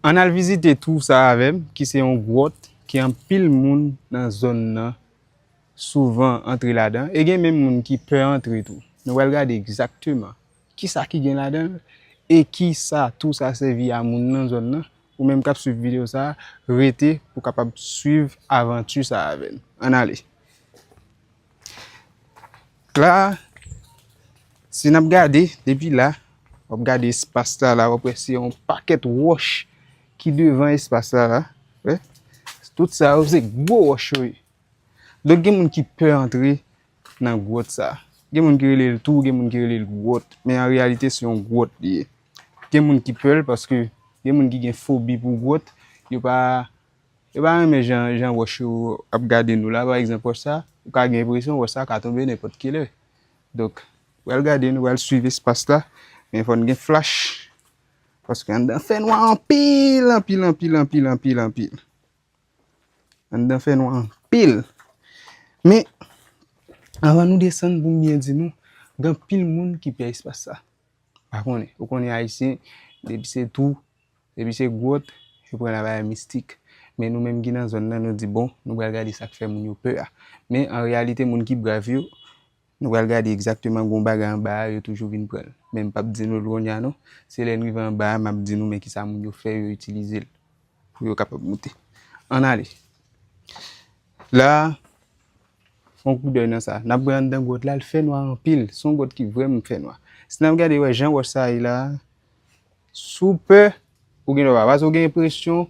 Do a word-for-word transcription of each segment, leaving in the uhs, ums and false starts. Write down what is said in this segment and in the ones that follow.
Ann al vizite twou sa avè m, ki se yon gwòt ke anpil moun nan zòn nan souvan antre ladan, e gen menm moun ki pè antre tou. Nou pral gade egzakteman kisa ki gen ladan l e kisa twou sa sèvi a moun nan zòn nan. Ou menm k ap swiv videyo sa, rete pou w kapab swiv avanti sa avè n. Ann ale. La, si n ap gade, depi la, w ap gade espas la, la, w ap wè se yon pakèt wòch ki devan espas la, la. Wè? Tout sa yo, se gwo wòch yo ye. Donk, gen moun ki pè antre nan gwòt sa. Gen moun ki rele l twou, gen moun ki rele l gwòt. Men an reyalite, se yon gwòt li ye. Gen moun ki pè l paske gen moun ki gen fobi pou gwòt. Yo pa, yo pa renmen jan, jan wòch yo ap gade nou la. Pa egzanp, wòch sa, ou ka gen enpresyon wòch sa ka tonbe nenpòt ki lè. Donk, pral gade, nou pral swiv espas la. Men fò n gen flach. Paske anndan fè nwa anpil, anpil, anpil, anpil, anpil, anpil. Anndan fè nwa anpil. Men, anvan nou desann, pou m byen di nou, gen anpil moun ki pè espas sa. Pa konnen. Ou konnen Ayisyen, depi se twou, depi se gwòt, yo pran l a bagay mistik. Men nou menm ki nan zòn nan, nou di, bon, nou pral gade sa k fè moun yo pè a. Men, an reyalite, moun ki brav yo, nou pral gade egzakteman gon bagay anba a, yo toujou vin pran l. Men m p ap di nou l kounye a non. Se lè n rive anba a, m ap di nou men kisa moun yo fè, yo itilize l pou yo kapab moute. Ann ale. La, fè yon koudèy nan sa. N ap wè anndan gwòt la, l fè nwa anpil. Se yon gwòt ki vrèman fè nwa. Si n ap gade, wè jan wòch sa ye la, si w pè, ou gen dwa pa. Paske w gen enpresyon,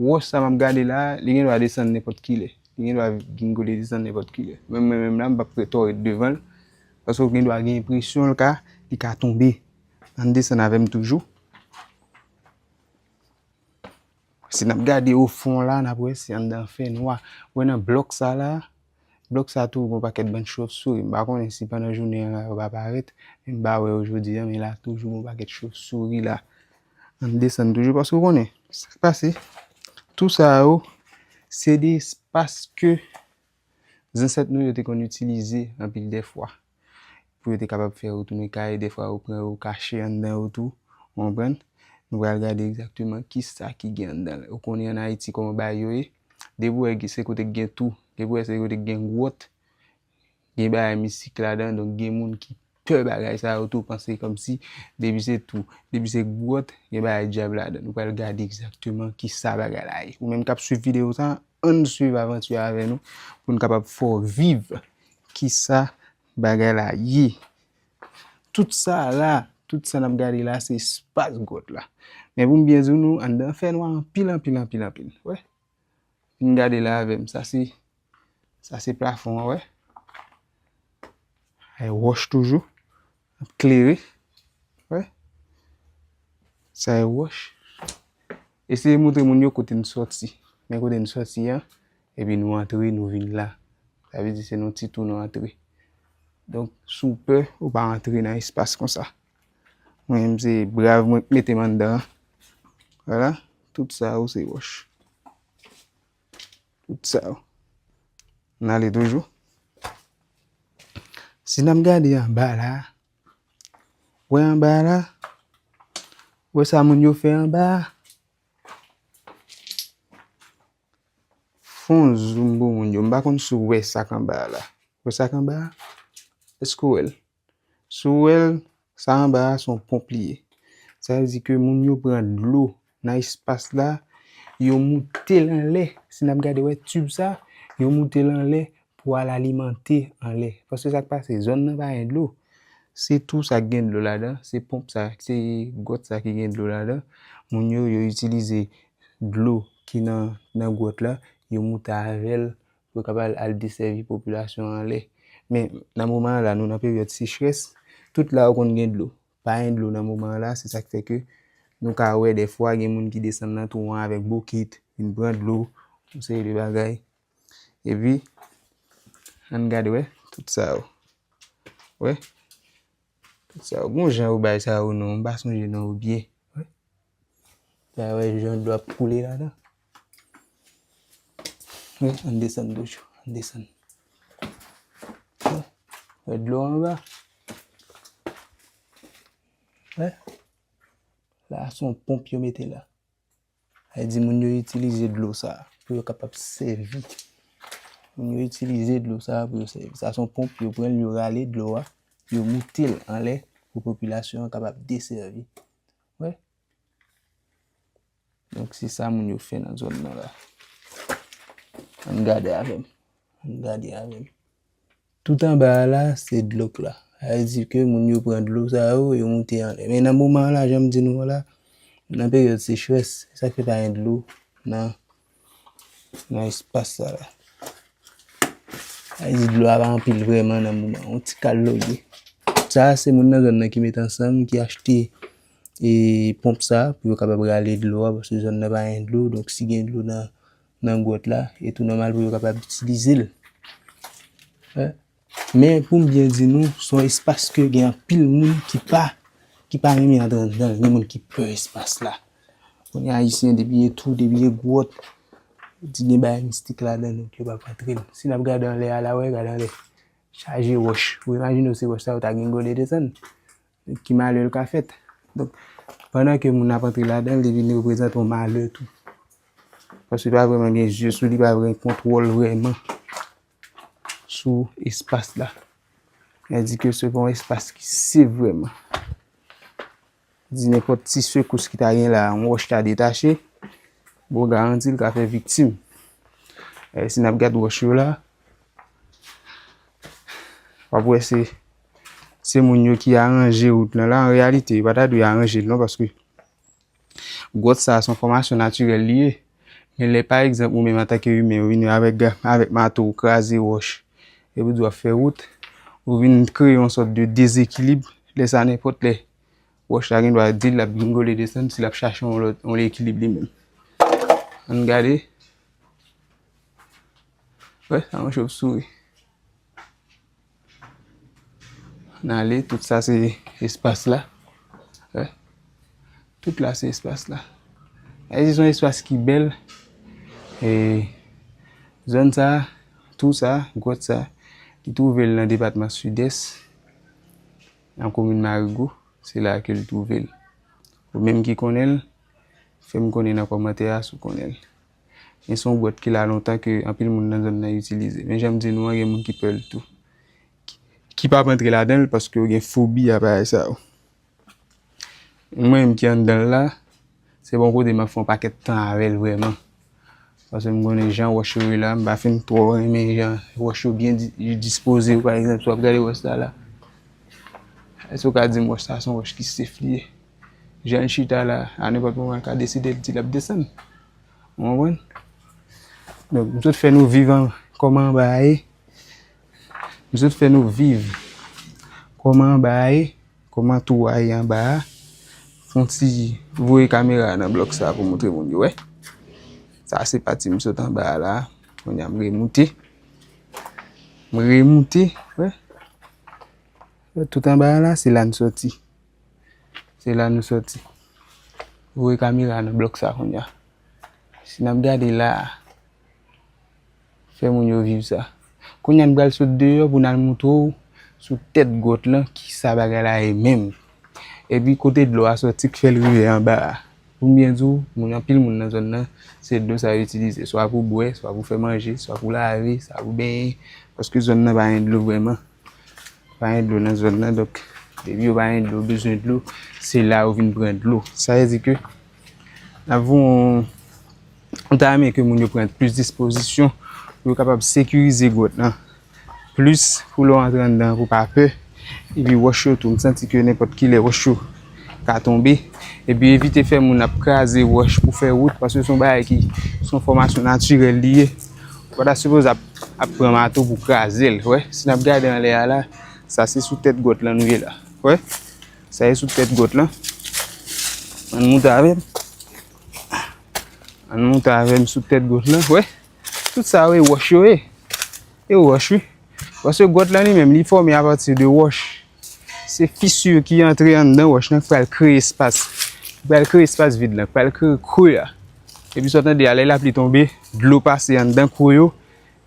wòch sa m ap gade la, li gen dwa desann nenpòt ki lè. Li gen dwa gingole desann nenpòt ki lè. Menm mwen menm la, m p ap fè twò ret devan l. Paske w gen dwa gen enpresyon l ka, li ka tonbe. Ann desann avè m toujou. Si n ap gade o fon la, n ap wè se anndan fè nwa. Wè nan blòk sa la, blòk sa tou, gon pakèt bann chofsouri. M pa konnen si pandan jounen an la, yo pa parèt, men m pa wè yo jodi a, men la toujou gon pakèt chofsouri la. Ann desann toujou, paske w konnen, sa k pase, twou sa yo, se de espas ke zansèt nou yo te konn itilize anpil dè fwa. Pou yo te kapab fè yo tounen kay, dè fwa yo pran yo kache anndan yo tou, ou konprann? Nou pral gade egzakteman kisa ki gen anndan l. Ou konnen ann Ayiti kòman bagay yo ye. Depi w wè se kote k gen twou, depi w wè se kote k gen gwòt, gen bagay mistik ladan, donk gen moun ki pè bagay sa yo tou, panse kòmsi depi se twou, depi se gwòt, gen bagay dyab ladan. Nou pral gade egzakteman kisa bagay la ye. Ou menm k ap swiv videyo sa, ann swiv avanti a avè nou pou n kapab fè w viv kisa bagay la ye. Tout sa la, tout sa n ap gade la, se espas gwòt la. Men pou m byen di nou, anndan fè nwa anpil, anpil, anpil, anpil. Wè? Vin gade la avè m. Sa se, sa se plafon an, wè. Ay wòch toujou. Ap klere. Wè. Sa e wòch. Eseye montre moun yo kote n sòti. Men kote n sòti an. Epi nou antre, nou vin la. Sa vle di se nan ti twou nou antre. Donk, si w pè, ou pa antre nan espas konsa. Mwen menm se brav mwen k mete m anndan an. Vwala, tout sa yo se wòch. Tout sa yo. N ale toujou. Si n ap gade anba la, wè anba la, wè sa moun yo fè anba a. Fè yon zoom pou moun yo. M pa konn si w wè sa k anba a la. Wè sa k anba a? Èske w wè l? Si w wè l, sa anba a se yon ponp li ye. Sa vle di ke moun yo pran dlo nan espas la, yo moute l anlè. Si n ap gade, wè tib sa, yo moute l anlè pou al alimante anlè. Paske sa k pase, zòn nan pa gen dlo. Se twou sa k gen dlo ladan, se ponp sa, se gwòt sa ki gen dlo ladan. Moun yo, yo itilize dlo ki nan, nan gwòt la, yo moute avè l pou yo kapab al desèvi popilasyon an anlè. Men, nan moman an la, nou nan peryòd sechrès, tout la yo konn gen dlo. Pa gen dlo nan moman an la, se sa k fè ke nou ka wè dèfwa gen moun ki desann nan twou an avèk bokit, vin pran dlo, yon seri de bagay. Epi, ann gade, wè, tout sa yo. Wè? Tout sa yo. Gon jan yo bay sa yo non, m pa sonje non yo byen. Wè? Sa wè jan dlo ap koule ladan. Wè, ann desann toujou, ann desann. Wè, wè dlo anba. Wè? La, se yon ponp yo mete la. Sa vle di moun yo itilize dlo sa a pou yo kapab sèvi. Moun yo itilize dlo sa a pou yo sèvi. Sa se yon ponp, yo pran l, yo rale dlo a, yo moute l anlè pou popilasyon an kapab desèvi. Wè? Donk, se sa moun yo fè nan zòn nan la. Ann gade avè m. Ann gade avè m. Tout anba a la, se dlo k la. Sa vle di ke moun yo pran dlo sa yo, yo moute anlè. Men nan moman an la, jan m di nou an la, nan peryòd sechrès, sa k fè pa gen dlo nan, nan espas sa la. Sa vle di dlo a pa anpil vrèman nan moman an. Yon ti kal dlo l ye. Sa a, se moun nan zòn nan ki met ansanm, ki achte, e, ponp sa a pou yo kapab rale dlo a, paske zòn nan pa gen dlo. Donk, si gen dlo nan, nan gwòt la, e tou nòmal pou yo kapab itilize l. Wè. Men pou m byen di nou, se yon espas ke gen anpil moun ki pa, ki pa renmen antre anndan l, gen moun ki pè espas la. Kounye a, Ayisyen, depi e twou, depi e gwòt, di gen bagay mistik ladan l, donk yo p ap antre l. Si n ap gade anlè a la, wè, gade anlè. Chaje wòch. Ou imajine w se wòch sa yo ta gingole desann. Ki malè l ka fèt. Donk, pandan ke moun ap antre ladan l, li vin reprezante yon malè tou. Paske li pa vrèman gen zye sou li, li pa vrèman gen kontwòl vrèman sou espas la. Sa di ke se pa yon espas ki sef vrèman. Di nenpòt ti sekous ki ta gen la, yon wòch ta detache, bon, garanti l ka fè viktim. E si n ap gad wòch yo la, w ap wè se, se moun yo ki aranje wout lan la. An reyalite, yo pa ta dwe aranje l non, paske gwòt sa a se yon fòmasyon natirèl li ye. Men lè, pa egzanp, ou menm antanke imen, ou vini avèk ga-, avèk mato, ou kraze wòch, epi w di w ap fè wout, ou vin kreye yon sòt de dezekilib, lè sa a, nenpòt lè, wòch la gen dwa di l ap gingole desann si l ap chache yon lòt, yon ekilib li menm. Ann gade. Wè, sa yon chofsouri. Ann ale, tout sa se espas la. Wè. Tout la se espas la. Ayiti se yon espas ki bèl. E zòn sa, tou sa, gwòt sa, li twouve l nan depatman Sidès, nan komin Marigo. Se la ke l twouve l. Ou menm ki konnen l, fè m konnen nan kòmantè a si w konnen l. Men se yon gwòt ki la lontan ke anpil moun nan zòn nan itilize. Men jan m di nou an, gen moun ki pè l tou. Ki, ki p ap antre ladan l paske yo gen fobi a bagay sa yo. Mwen menm ki anndan l la, se pa yon kote m ap fè yon pakèt tan avè l vrèman. Paske m konnen jan wòch yo ye la, m pa fin twò renmen jan wòch yo byen di-, dispoze yo. Pa egzanp, si w ap gade wòch sa la, èske w ka di m wòch sa se yon wòch ki sef li ye? Jan l chita la, a nenpòt moman, l ka deside l di l ap desann. Ou konprann? Donk, m sot fè nou viv an, kòman anba a ye. M sot fè nou viv kòman anba a ye. Kòman tou a ye anba a. Fè yon ti voye kamera a nan blòk sa pou montre moun yo wè. Sa se pati m sot anba a la. Kounye a m remoute. M remoute, wè. Tout anba a la, se la n sòti. Se la nou sòti. Voye kamera a nan blòk sa kounye a. Si n ap gade la a, fè moun yo viv sa. Kounye a n pral sot deyò pou n al montre w sou tèt gwòt lan kisa bagay la ye menm. Epi kote dlo a sòti k fè l rive anba a. Pou m byen di w, moun, anpil moun nan zòn nan, se dlo sa yo itilize. Swa pou bwè, swa pou fè manje, swa pou lave, swa pou benyen. Paske zòn nan pa gen dlo vrèman. Pa gen dlo nan zòn nan, donk, depi yo pa gen dlo, yo bezwen dlo, se la yo vin pran dlo. Sa vle di ke n ap voye yon, nou ta renmen ke moun yo pran plis dispozisyon pou yo kapab sekirize gwòt lan plis, pou lè w antre anndan pou pa pè. Epi wòch yo tou, m santi ke nenpòt kilè wòch yo ka tonbe. Epi evite fè moun ap kraze wòch pou fè wout, paske se yon bagay ki, se yon fòmasyon natirèl li ye. Ou pa ta sipoze ap, ap pran mato pou kraze l, wè. Si n ap gade anlè a la, sa se sou tèt gwòt lan nou ye la, wè. Sa se sou tèt gwòt lan. Ann moute avè m. Ann moute avè m sou tèt gwòt lan, wè. Tout sa yo e wòch yo ye. E wòch, wi. Paske gwòt lan li menm, li fòme apati de wòch. Se fisi ki antre anndan wòch lan k pral kreye espas. Ki pral kreye espas vid lan, k pral kreye kre a. Epi sa w tande a, lè lapli tonbe, dlo pase anndan kre yo,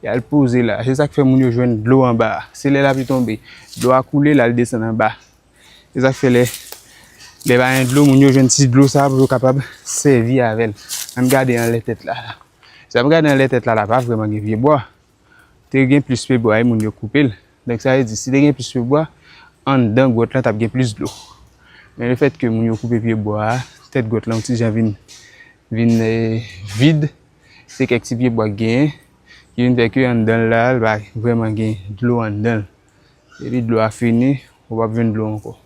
y al poze la. Se sa k fè moun yo jwenn dlo anba a. Se lè lapli tonbe, dlo a koule, l al desann anba. Se sa k fè lè, lè pa gen dlo, moun yo jwenn ti dlo sa a pou yo kapab sèvi avè l. Ann gade anlè tèt la. Sa m gade anlè tèt la, la pa vrèman gen pye bwa. Te gen plis pye bwa, e moun yo koupe l. Donk, sa vle di, si te gen plis pye bwa, anndan gwòt lan t ap gen plis dlo. Men lefètke moun yo koupe pye bwa a, tèt gwòt lan yon ti jan vin, vin eh, vid, se kèk ti pye bwa k genyen, ki vin fè ke anndan l la, l pa vrèman gen dlo anndan l. Depi dlo a fini, ou p ap jwenn dlo ankò.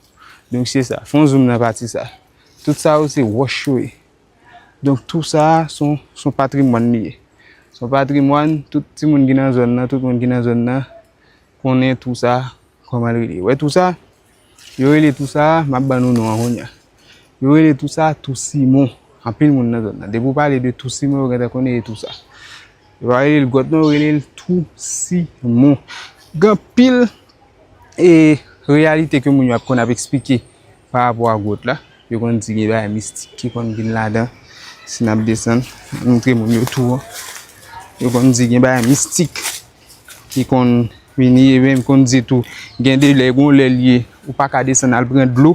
Donk, se sa. Fè yon zoom nan pati sa. Tout sa yo se wòch yo ye. Donk, tou sa a, se yon, se yon patrimwàn li ye. Se yon patrimwàn, tout timoun ki nan zòn nan, tout moun ki nan zòn nan, konnen tou sa, kòman l rele. Wè tou sa? Yo rele tou sa, m ap ban nou non an kounye a. Yo rele tou sa Tou Simon. Anpil moun nan zòn nan. Depi w pale de Tou Simon, yo gentan konnen e tou sa. Yo pa rele l gwòt non, yo rele l Tou Simon. Gen anpil e reyalite ke moun yo ap konn ap eksplike pa rapò a gwòt la. Yo konn di gen bagay mistik ki konn vin ladan. Si n ap desann, montre moun yo tou an. Yo konn di gen bagay mistik ki konn vini, e menm konn di tou, gen de lè, gon lè l ye, ou pa ka desann al pran dlo.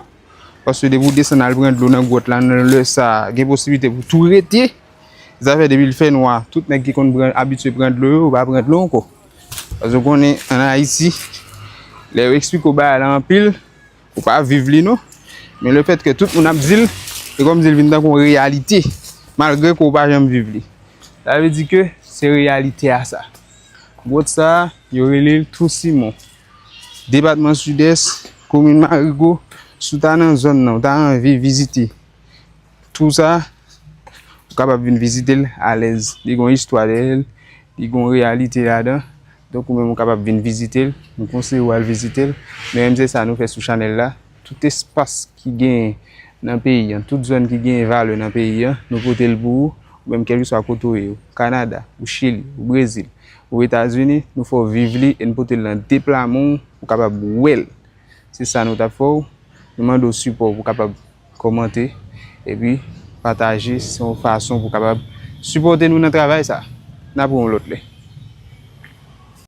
Paske depi w desann al pran dlo nan gwòt la, nan lè sa a, gen posiblite pou tou rete. Zafè depi l fè nwa, tout nèg ki konn pran, abitye pran dlo yo, yo pa pran dlo ankò. Paske w konnen, ann Ayiti, lè yo eksplike w bagay la anpil, ou pa viv li non. Men lefètke tout moun ap di l, e kòmsi l vin tankou yon reyalite. Malgre ke w pa janm viv li. Sa vle di ke se reyalite a sa. Gwòt sa a, yo rele l Tou Simon. Depatman Sidès, komin Marigo, si w ta nan zòn nan, w ta anvi vizite tou sa, ou kapab vin vizite l alèz. Li gon istwa dèyè l, li gon reyalite ladan. Donk, ou menm ou kapab vin vizite l, m konseye w al vizite l. Men menm se sa nou fè sou chanèl la. Tout espas ki genyen nan peyi an, tout zòn ki genyen valè nan peyi an, nou pote l pou ou, ou menm kèlkeswa kote w ye, ou Kanada, ou Chili, ou Brezil, ou Etazini, nou fè w viv li e n pote l nan de pla men w, ou kapab wè l. Se sa nou t ap fè w. Nou mande w sipò w pou w kapab kòmante, epi pataje, se yon fason pou w kapab sipòte nou nan travay sa. N ap wè w yon lòt lè.